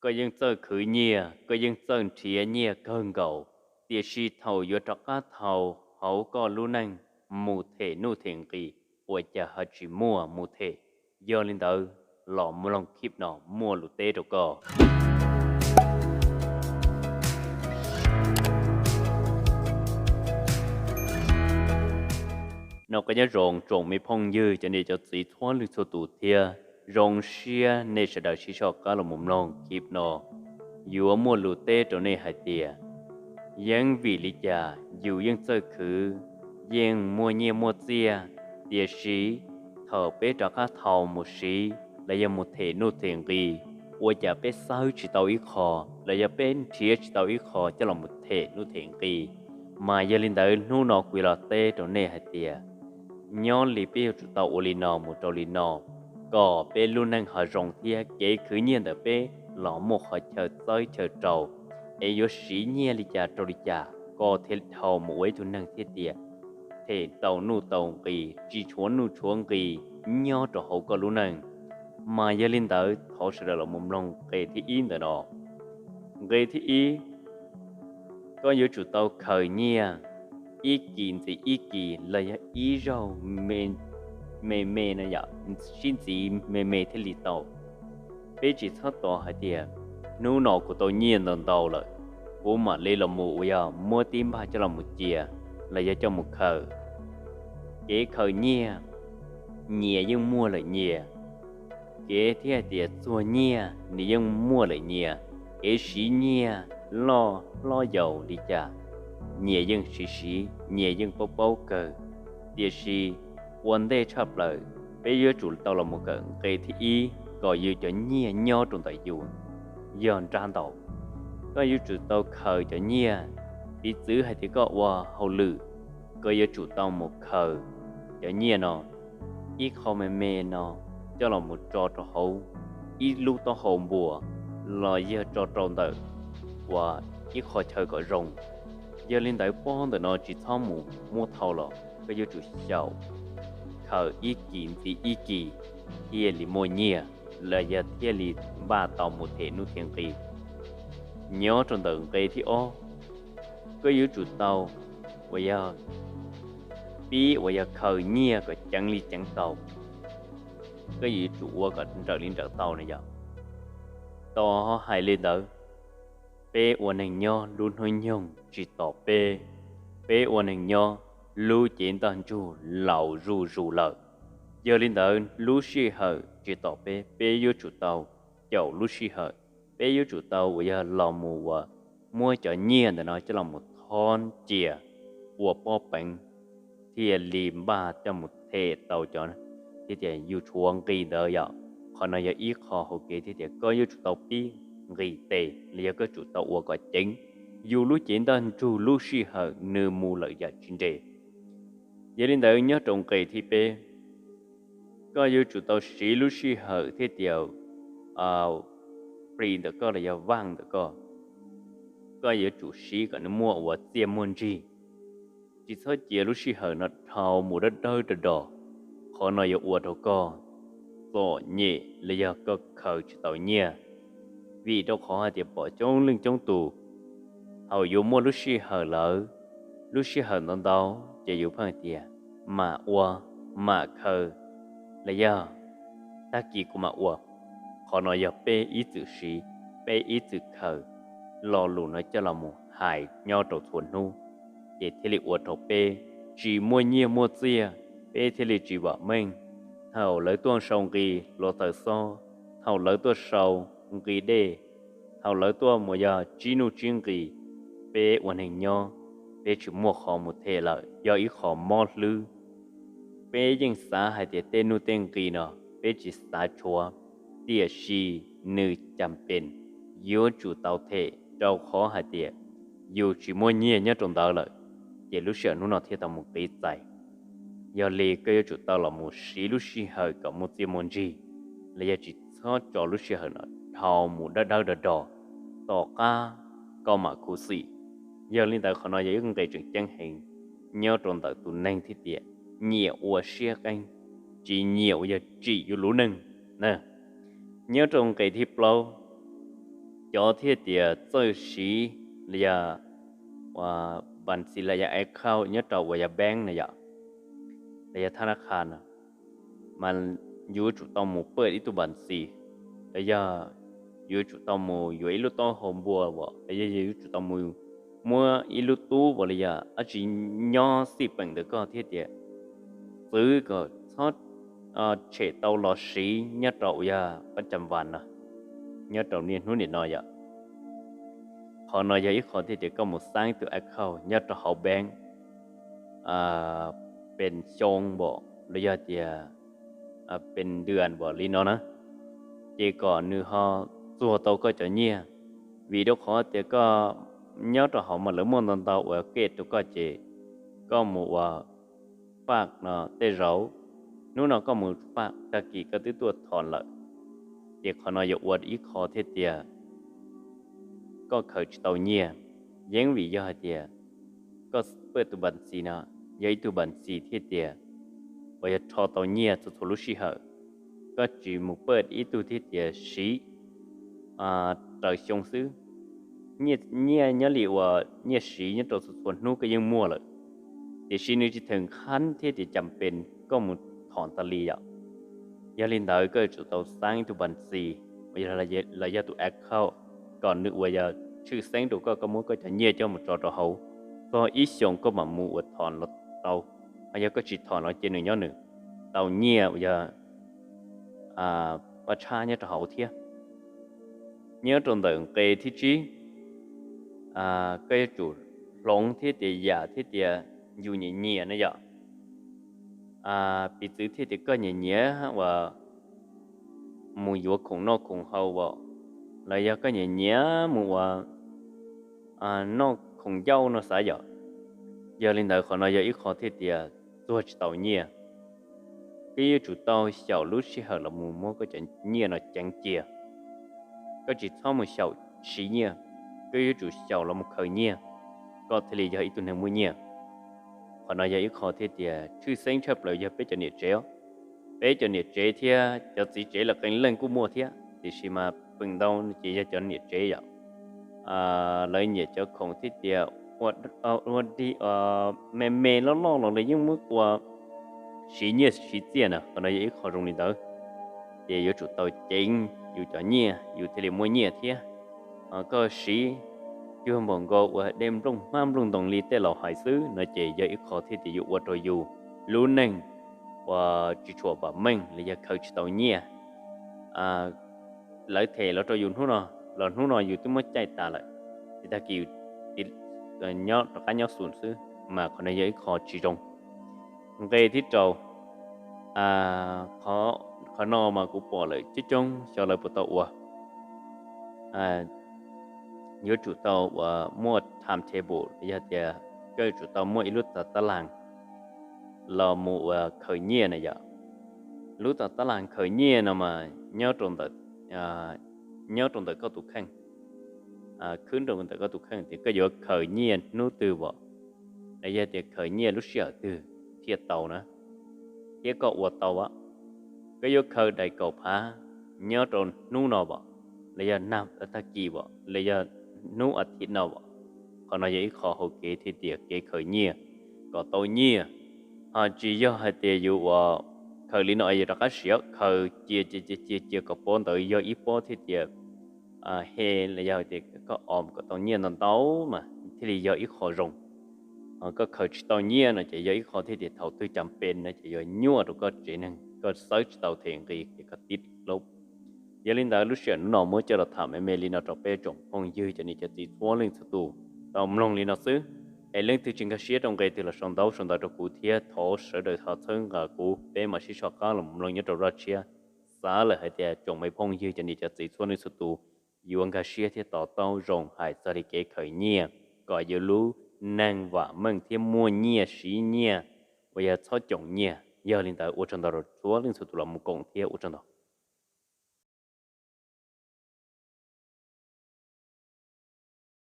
Koj yeej txawj khwv nyiaj, koj yeej txawj nrhiav nyiaj kawg nkaus, tiam sis thaum yuav rov qab thau hauv koj lub neej mus them nuj them nqis, ua cas ho tsis muaj mus them. Yog li ntawd, los mloog clip no muaj lus teb rau koj. Noj qab nyob zoo tsoom me phooj ywg, cov niam cov txiv txhua leej txhua tus thiab. Zoo siab nej sawv daws sib soj qab los mus mloog clip no. Yuav muaj lus teb rau nej hais tias, yeeb vim li cas yus yeej txawj khwv, yeej muaj nyiaj muaj txiaj, tiam sis thaum peb rov qab thau mus siv los yog mus them nuj them nqis, ua cas peb xawb tsis tau ib qho, los yog peb nrhiav tsis tau ib qho coj los mus them nuj them nqis. Mas yog li ntawd hnub no kuv los teb rau nej hais tias, nyob li peb yuav tsum tau ua li no mus rau li no, kom peb lub neej ho zoo thiab kev khwv nyiaj ntawm peb los muaj qhov chaw txawb chaw rau, es yuav siv nyiaj li cas rau li cas koj thiaj dhau mus ua ib tug neeg thiab tias them tau nuj tau nqis, tsis tshuav nuj tshuav nqis nyob rau hauv koj lub neej. Mas yog li ntawd thov sawv daws los mus mloog nqe thib ib ntawm no. Nqe thib ib, koj yuav tsum tau khaws nyiaj ib kis ntxiv ib kis los yog ib zaug me me no yom, sib ntxiv me me thiaj li tau. Peb tsis txhob tos hais tias hnub no kuv tau nyiaj ntau ntau lawm, kuv mam li los mus uas yog muab tib npag coj los mus cia los yog coj mus khaws. Kev khaws nyiaj nyias yeej muaj lawm nyias, kev thiaj hais tias txuag nyiaj nws yeej muaj lawm nyias, kev siv nyiaj loj hlob yaus li cas nyias yeej siv siv, nyias yeej paub paub kawg. Tiam sis ua ntej tshaj plaws, peb yuav tsum tau los mus kawm nqe thib ib kom yus cov nyiaj nyob rau ntawm yus yog nrab ntau. Koj yuav tsum tau khaws cov nyiaj, piv txwv hais tias koj ua hauj lwm, koj yuav tsum tau mus khaws cov nyiaj no ib qho me me no coj los mus tso rau hauv ib lub taub hau npua los yog tso rau ntawm uas ib qho chaw kom zoo. Yog li ntawd pob ntawm no tsis txhob mus muab thau los, koj yuav tsum xyaum khaws ib kis ntxiv ib kis thiaj li muaj nyiaj los yog thiaj li npaj tau mus them nuj them nqis. Nyob rau ntawm nqe thib ob, koj yuav tsum tau uas yog pib uas yog khaws nyiaj kom ceev li ceev tau, koj yuav tsum ua kom nrawm li nrawm tau no yom. Tos ho hais li ntawd, peb ua neeg nyob lub hnub nyoog tsis tom peb, peb ua neeg nyob lub cev ntaj ntsug laus zuj zus lawm. Yog li ntawd lub sij hawm tsis tom peb, peb yuav tsum tau caum lub sij hawm, peb yuav tsum tau uas yog los mus uas muab cov nyiaj ntawm no coj los mus thob cia ua pob peev thiaj li npaj coj mus them tau cov, thiab tias yus tshuav nqis ntawd yom. Qhov no yog ib qho hauv kev thiab tias koj yuav tsum tau pib nqis tes los yog koj tsum tau ua kom ceev yus lub cev ntaj ntsug lub sij hawm nws mus lawm yam tsis nres. Yog li ntawd nyob rau nqe thib peb, koj yuav tsum tau siv lub sij hawm thiab tias free ntawm koj los yog vaaj ntawm koj, koj yuav tsum siv kom nws muaj uas txiaj muaj ntsig. Tsis txhob cia lub sij hawm no dhau mus dawb dawb do do. Qhov no yuav ua rau koj txom nyem los yog koj khaws tsis tau nyiaj. Vim rau qhov hais tias pom coob leej coob tus, thaum yuav muaj lub sij hawm lawm, lub sij hawm ntau ntau ces yus pheej tias mam ua, mam khaws, los yog tag kis kuv mam ua. Qhov no yog peb ib txwm siv, peb ib txwm khaws lo lus no coj los mus hais nyob rau txhua hnub, ces thiaj li ua rau peb tsis muaj nyiaj muaj txiaj, peb thiaj li tsis vam meej. Thaum lawv tuaj sau nqi hluav taws xob, thaum lawv tuaj sau nqi dej, thaum lawv tuaj mus yog tsib nuj tsib nqis, peb ua neeg nyob, peb tsis muaj qhov mus them lawm, yog ib qho mob hlwb. Peb yeej xav hais tias tej nuj tej nqis no peb tsis xav tshuav, tiam sis nws cas pes yuav tsum tau them, rau qhov hais tias yus tsis muaj nyiaj nyob rau ntawd lawm, ces lub sij hawm hnub no thiaj tau mus qiv txais. Yog li koj yuav tsum tau los mus siv lub sij hawm kom muaj txiaj muaj ntsig, los yog tsis txhob tso lub sij hawm no dhau mus dawb dawb do do, tom qab koj mam khuv xim. Yog li ntawd qhov no yog ib nqe tseem ceeb heev nyob rau ntawm tus neeg thiab tias nyiam ua siab qeeb, tsis nyiam uas yog tsim yus lub neej na. Nyob rau nqe thib plaub, cov thiaj tias txawj siv los yog uas npas ntxis los yog account nyob rau uas yog bank no yom, los yog tha na kha no, mas yuav tsum tau mus paj ib tug npas ntxis, los yog yuav tsum tau mus yuav ib lub taub hau npua as, los yog yuav tsum tau mus muab ib lub tub as, los yog dab tsi nyob xij peem ntawm koj thiab tias txwv kom txhob tshem tau los siv nyob rau uas yog pab cam vas no, nyob rau niaj hnub nim no yom. Qhov no yog ib qho thiaj tias koj mus xaab tus account nyob rau hauv bank pes xyoo npaum los yog tias pes ntuas npaum li no na, ces kom nws ho txuag tau koj cov nyiaj. Vim rau qhov tias koj nyob rau hauv mas lawv muaj ntau ntau uas kej rau koj ces koj mus ua faj no tej zaum hnub no koj mus faj tag kis koj twb tuaj thom lawm, ces qhov no yuav ua ib qho thiaj tias koj khaws tsis tau nyiaj. Yeeb vim yog hais tias koj paj tus npas ntxis no yog ib tug npas ntxis thiaj tias uas yog rho tau nyiaj txhua txhua lub sij hawm. Koj tsis mus paj ib tug thiaj tias siv raws xyoo xwb, nyiaj nyob li uas nyiaj siv nyob rau txhua txhua hnub koj yeej muaj lawm, tiam sis nws tsis theem qhab thiab tias cam pes koj mus thom tas li yom. Yog li ntawd koj yuav tsum tau xaab ib tug npas ntxis uas yog, los yog tus account kom nws uas yog tshwj xeeb rau koj, koj muab koj cov nyiaj coj mus tso rau hauv, txog ib xyoos koj mam mus uas thom los tau. Ho yog koj tsis thom los ces nws nyob nws tau nyiaj uas yog paj tshab nyob rau hauv thiab. Nyob rau ntawm nqe thib tsib, koj yuav tsum hloov thiab tias yam thiab tias yus nyiam nyiam na yom. Piv txwv thiaj tias koj nyiam nyiam uas mus yuav khoom noj khoom haus as, los yog koj nyiam nyiam mus uas noj khoom ncauj no xav yom. Yog li ntawd qhov no yog ib qho thiaj tias txuag tsis tau nyiaj. Koj yuav tsum tau xyaum lub sij hawm los mus muab koj cov nyiaj no ceev cia. Koj tsis txhob mus xyaum siv nyiaj, koj yuav tsum xyaum los mus khaws nyiaj, koj thiaj li yog ib tug neeg muaj nyiaj. Qhov no yog ib qho thiaj tias tshwj xeeb tshaj plaws yog peb cov niam tsev os. Peb cov niam tsev thiab cov txiv tsev lawv qee leej kuj muaj thiab, tiam sis mas feem ntau ces yog cov niam tsev yom. Lawv nyiam cov khoom thiab tias ua dig me me loj loj los lawv yeej muab ua siv nyiaj siv txiaj na, qhov no yog ib qho zoo li ntawd. Ces yuav tsum tau ceev yus cov nyiaj yus thiaj li muaj nyiaj thiab. Koj siv cuag npaum nkaus uas de nplooj hmab nplooj ntoo li tej laus hais xwb no ces yog ib qho thiaj tias yuav ua rau yus lub neej uas tsis tshua vam meej los yog khaws tsis tau nyiaj. Lawv them los rau yus hnub no, los hnub no yus twb muab caij tas lawm, ces tag kis nyob rov qab nyob xus xwb, mas qhov no yog ib qho tsis zoo. Nqe thib rau, qhov no mas kuv pom lawm coob coob xyov lawv puas tau ua. Yuav tsum tau uas muaj timetable, yog tias koj yuav tsum tau muaj ib lub tag tab las los mus uas khaws nyiaj na yom. Lub tag tab las khaws nyiaj no mas nyob rau ntawm, nyob rau ntawm koj tus kheej, khwb rau ntawm koj tus kheej tias koj yuav khaws nyiaj hnub twg as, los yog tias khaws nyiaj lub sij hawm twg thiaj tau na, thiab koj ua tau a. Koj yuav khaws daim kaum phav nyob rau hnub no as, los yog nag tag kis as, los yog hnub a thiv no as. Qhov no yog ib qho hauv kev thiaj tias kev khaws nyiaj kom tau nyiaj. Ho tsis yog hais tias yus uas khaws li no es yus rov qab siav, khaws cia cia cia cia cia kom pob ntawd yog ib pob thiaj tias he, los yog tias koj om kom tau nyiaj ntau ntau mas thiaj li yog ib qho zoo. Ho koj khaws tsis tau nyiaj no ces yog ib qho thiaj tias thaum twg cas pes no ces yuav nyuaj rau koj tsev neeg, koj xawb tsis tau them nqi ces koj tib laub. Yog li ntawd lub sij hawm hnub no muab coj los tham me me li no rau peb tsoom phooj ywg cov niam cov txiv txhua leej txhua tus tau mloog li no xwb. Es leej twg tsis nkag siab rau nqe twg los sau ntaub sau ntawv rau kuv thiab thov sawv daws ho txhawb nqa kuv, peb mam sib soj qab los mloog nyob rau zaj tshiab. Xav lawm hais tias tsoom me phooj ywg cov niam cov txiv txhua leej txhua tus yuav nkag siab thiab to taub zoo hais txog li kev khaws nyiaj kom yus lub neej vam meej thiab muaj nyiaj siv nyiaj uas yog txhob coom nyiaj. Yog li ntawd ua tsaug ntau rau txhua leej txhua tus los mus koom thiab ua tsaug ntau.